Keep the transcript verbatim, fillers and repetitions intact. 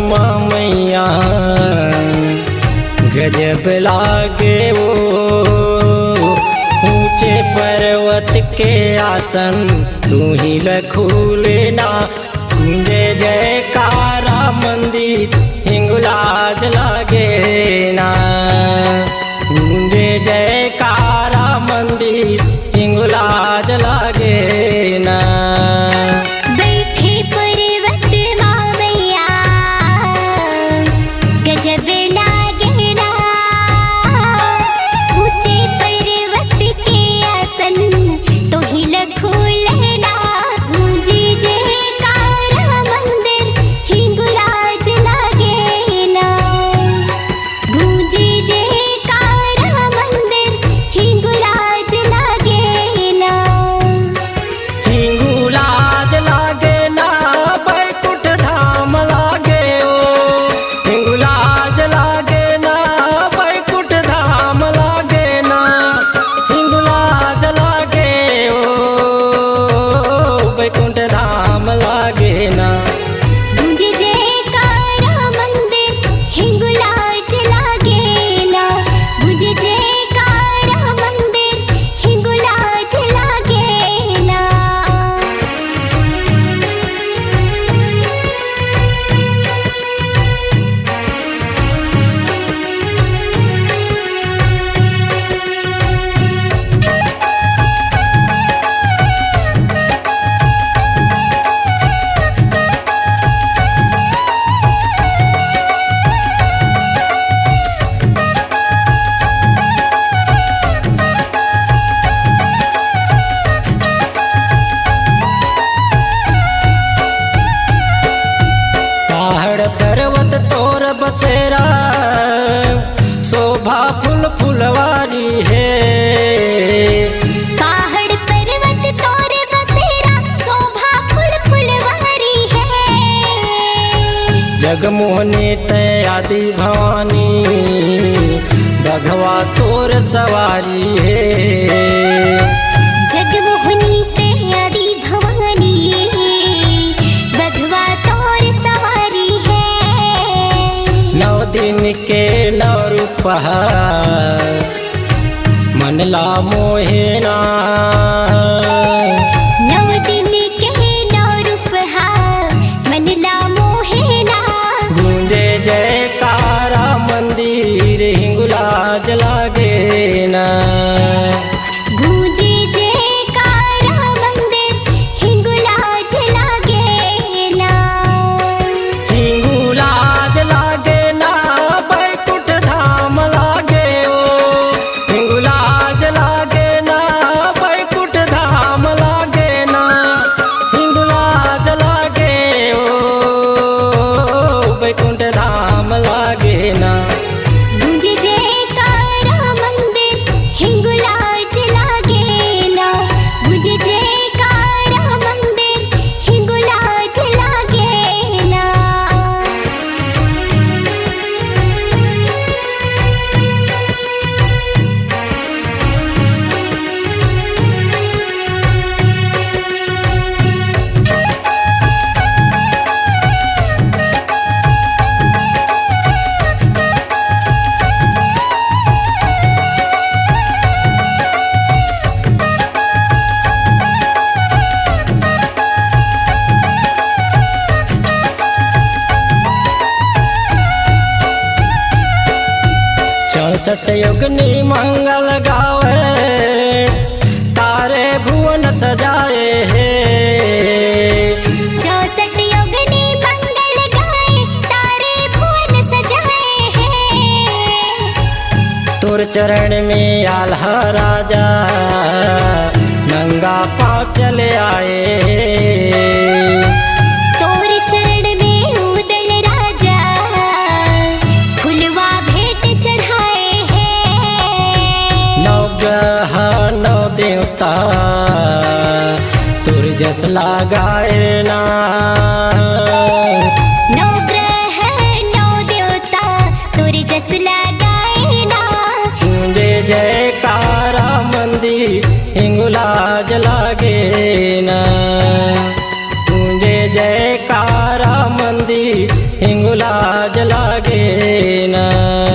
मैया गजब लागे ओ, ऊंचे पर्वत के आसन तू ही लखुले ना। गूंजे जयकारा मंदिर हिंगुलाज लागे ना। गूंजे जयकारा मंदिर हिंगुलाज लागे ना। बैठे पर्वत मा मैया गजब लागे ना। ऊंचे पर्वत के आसन तोही लखुले ना। गूंजे जयकारा मंदिर हिंगुलाज लागे ना। गूंजे जयकारा मंदिर हिंगुलाज लागे ना। हिंगुलाज लागे ना, बैकुंठ धाम लागे ओ। हिंगुलाज लागे ना, बैकुंठ धाम लागे ना। हिंगुलाज लागे ओ, बैकुंठ धाम लागे ना। गूंजे जयकारा मंदिर हिंगुलाज लागे ना। गूंजे जयकारा मंदिर हिंगुलाज लागे ना। पहाड़ पर्वत तोर बसेरा, शोभा फूल फुलवारी हे। पहाड़ पर्वत तोर बसेरा, शोभा फूल फुलवारी हे। जगमोहनी तैं आदि भवानी, बघवा तोर सवारी हे। जगमोहनी तैं आदि भवानी, बघवा तोर सवारी हे। नौ दिन के नौ रूप हा, मन ला मोहे ना। नौ दिन के नौ रूप हा, मन ला मोहे ना। गूंजे जयकारा मंदिर हिंगुलाज लागे ना। गूंजे जयकारा मंदिर हिंगुलाज लागे ना। हिंगुलाज लागे ना, बैकुंठ धाम लागे ओ। हिंगुलाज लागे ना, बैकुंठ धाम लागे ना। हिंगुलाज लागे ओ, बैकुंठ धाम लागे ना। गूंजे जयकारा मंदिर हिंगुलाज लागे ना। गूंजे जयकारा मंदिर हिंगुलाज लागे ना। चौसठ योगिनी मंगल गावे, तारे भुवन सजाए हे। चौसठ योगिनी मंगल गाए, तारे भुवन सजाए हे। तोर चरण में आल्हा राजा, नंगा पाँव चले आए। तोर चरण में उदल राजा, फुलवा भेंट चढ़ाए हे। नौ ग्रह नौ देवता, तोर जस लागे ना। नौ ग्रह नौ देवता, तोर जस लागे ना। गूंजे जयकारा मंदिर हिंगुलाज लागे ना। गूंजे जयकारा मंदिर हिंगुलाज लागे ना।